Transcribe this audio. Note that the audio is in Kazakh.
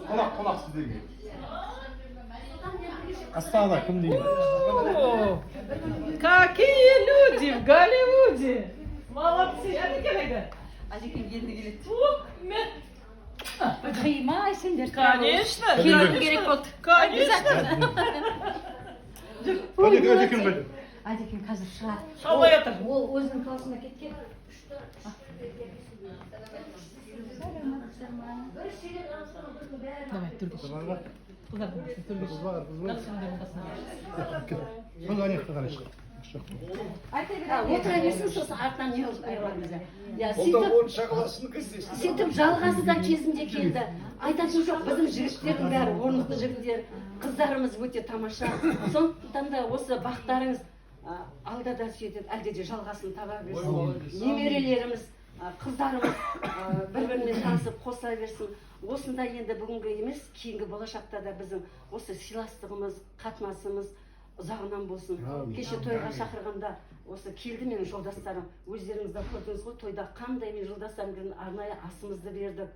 Қонақ, қонақ сіздерге. Астанада кім деген? О, какие люди в Голливуде! Молодцы! Әдеке қайда? Әжекең енді келеді. Мен. Қимай сендер. Конечно. Келуің керек болды. Конечно. Әдеке, әдекең қайда? Әжекең қазір шығады. Шаулай жатыр. Ол өзінің классына кеткен. Давай, түргіш. Қыздардың қасына түргіш. Қыз ба? Ана жаққа қарай шық. Отыра берсін, сосын артынан не қылып қоямыз. Иә, Ол да сөйтіп 10-шы классының іздесін. Сөйтіп Жалғасы да кезінде келді. Айтатын жоқ, біздің жігіттердің бәрі орнықты жігіттер, қыздарымыз өте тамаша. Сондықтан да осы бақтарыңыз алда да сөйтіп әлде де жалғасын таба берсін. Немерелеріміз, қыздарымыз бір бірімен танысып қосыла берсін. Осында енді бүгінгі емес, кейінгі болашақта да біздің осы сыйластығымыз, қатынасымыз ұзағынан болсын. Кеше тойға шақырғанда осы келді менің жолдастарым. Өздеріңіз де көрдіңіз ғой тойда қандай мен жолдастарым, арнайы асымызды бердік.